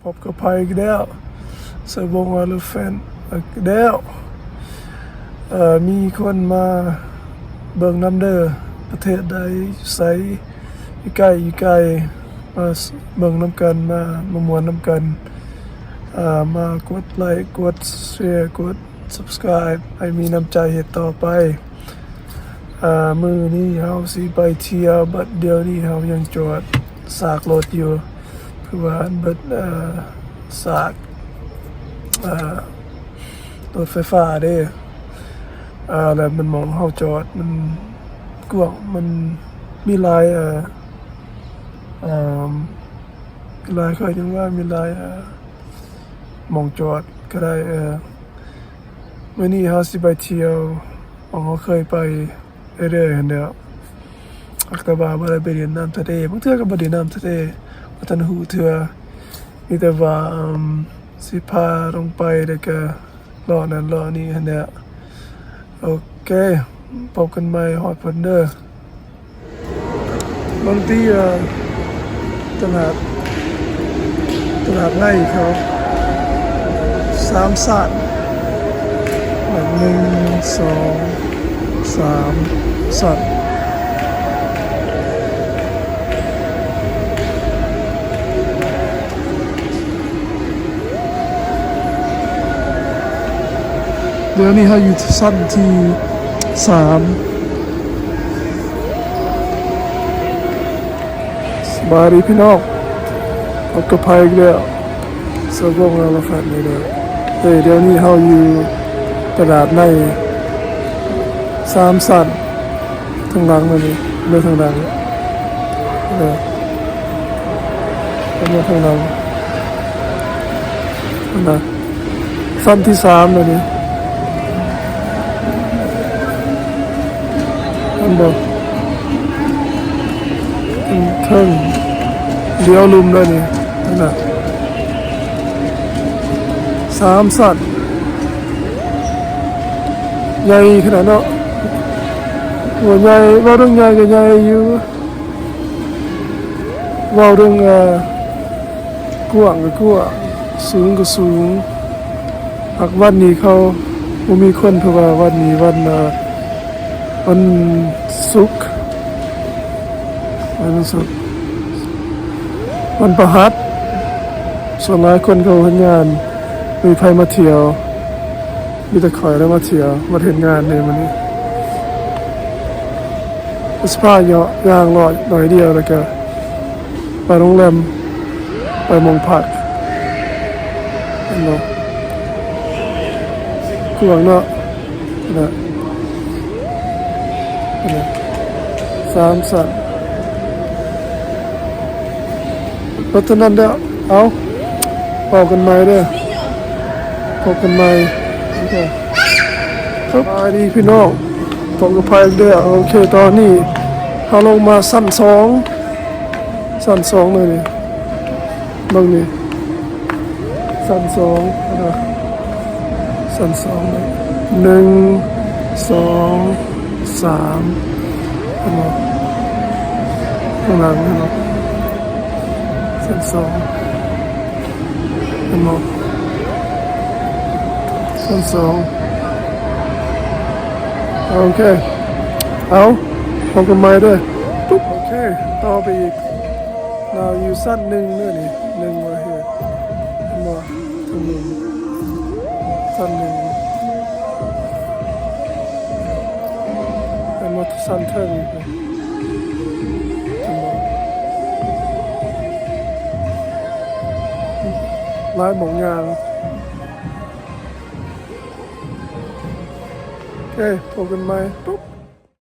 ພົບກັບໃຜອີກແລ້ວ ສະບົງ Elephant ອີກແລ້ວ. ເອີ ມີຄົນມາເບິ່ງນຳເດີ ປະເທດໃດ ໃສ ຢູ່ໃກ້ ຢູ່ໄກ ມາເບິ່ງນຳກັນ ມາ ມາມ່ວນນຳກັນ. ເອີ ມາກົດໄລ ກົດແຊ ກົດ Subscribe ໃຫ້ມີນ້ຳໃຈເຮັດຕໍ່ໄປ. ອາ ມື້ນີ້ເຮົາຊິໄປທ່ຽວ ບັດດຽວນີ້ເຮົາຍັງຈອດຊາກລົດຢູ່ ຄືວ່າເບິດ ອາ ຊາກ ອາ ລົດໄຟຟ້າເດ້. ອາ ແລ້ວມັນໝ່ອງເຮົາຈອດມັນກວ້າງ ມັນມີຫຼາຍ ອາ ອາ ຫຼາຍ ເຂົາເອີ້ນຫຍັງວ່າ ມີຫຼາຍ ອາ ໝ່ອງຈອດກໍໄດ້. ເອີ ມື້ນີ້ເຮົາຊິໄປທ່ຽວ ໝ່ອງເຮົາເຄີຍໄປເລື້ອຍໆຫັ້ນແຫຼະ ແຕ່ວ່າບໍ່ໄດ້ໄປຫຼິ້ນນ້ຳທະເລ ບາງເທື່ອກໍບໍ່ໄດ້ນ້ຳທະເລ ບໍ່ທັນຮູ້ເທື່ອ. ມີແຕ່ວ່າ ອາ ຊິພາລົງໄປ ແລ້ວກໍເລາະນັ້ນເລາະນີ້ຫັ້ນແຫຼະ. ໂອເຄ ພົບກັນໃໝ່ຮອດພຸ້ນເດີ. ບາງທີ ເອີ ຕະຫຼາດ ຕະຫຼາດໃນເຂົາສາມຊັ້ນ ໜຶ່ງ ສອງ ສາມຊັ້ນ. ດຽວນີ້ເຮົາຢູ່ຊັ້ນທີສາມ. ສະບາຍດີພີ່ນ້ອງ ພົບກັບໃຜອີກແລ້ວ ສະບົງ Elephant ນີ້ເດີ. ເອີ ດຽວນີ້ເຮົາຢູ່ຕະຫຼາດໃນສາມຊັ້ນ. ທາງຫຼັງມານີ້ ເບິ່ງທາງຫຼັງ ເອີ ເບິ່ງທາງຫຼັງຫັ້ນນະ ຊັ້ນທີສາມແລ້ວນີ້ ເຫັນບໍ່? ເທິງໆ ດຽວລຸ່ມແລ້ວນີ້ ຫັ້ນນະ ສາມຊັ້ນ. ໃຫຍ່ຂະໜາດເນາະ ໂອ້ ໃຫຍ່ ເວົ້າເລື່ອງໃຫຍ່ກໍໃຫຍ່ຢູ່ ເວົ້າເລື່ອງ ເອີ ກວ້າງກໍກວ້າງ ສູງກໍສູງ. ຫາກວັນນີ້ເຂົາບໍ່ມີຄົນ ເພາະວ່າວັນນີ້ວັນ ເອີ ວັນສຸກ ວັນສຸກ ວັນພະຫັດ ສ່ວນຫຼາຍຄົນເຂົາເຮັດງານ ບໍ່ມີໃຜມາທ່ຽວ ມີແຕ່ຂ້ອຍໄດ້ມາທ່ຽວ ມາເຮັດງານເດ້ມື້ນີ້. ຊິພາເຍາະ ຍ່າງເລາະໜ້ອຍດຽວ ແລ້ວກະໄປໂຮງແຮມ ໄປໝ່ອງພັກ. ເຫັນບໍ່? ກວ້າງເນາະ ນະ ນະ ສາມຊັ້ນ. ເພາະສະນັ້ນແລ້ວ ເອົາ ເວົ້າກັນໃໝ່ເດີ ພົບກັນໃໝ່. ໂອເຄ ສະບາຍດີພີ່ນ້ອງ ພົບກັບໃຜເດີ. ໂອເຄ ຕອນນີ້ເຮົາລົງມາຊັ້ນສອງ ຊັ້ນສອງເລີຍນີ້ ເບິ່ງນີ້ ຊັ້ນສອງນະ ຊັ້ນສອງ ໜຶ່ງ ສອງ ສາມ ເຫັນບໍ່? ຂ້າງຫຼັງເຫັນບໍ່? ຊັ້ນສອງ ເຫັນບໍ່? ຊັ້ນສອງ ໂອເຄ ເອົາ ພົບກັນໃໝ່ເດີ. ໂອເຄ ຕໍ່ໄປອີກ. ລາວຢູ່ຊັ້ນໜຶ່ງເດີນີ້ ໜຶ່ງປະເທດ ເຫັນບໍ່? ຊັ້ນໜຶ່ງ ຊັ້ນໜຶ່ງ ເຫັນບໍ່? ຊັ້ນເທິງ ເຫັນບໍ່? ຫຼາຍໝ່ອງຍ່າງ. ໂອເຄ ພົບກັນໃໝ່.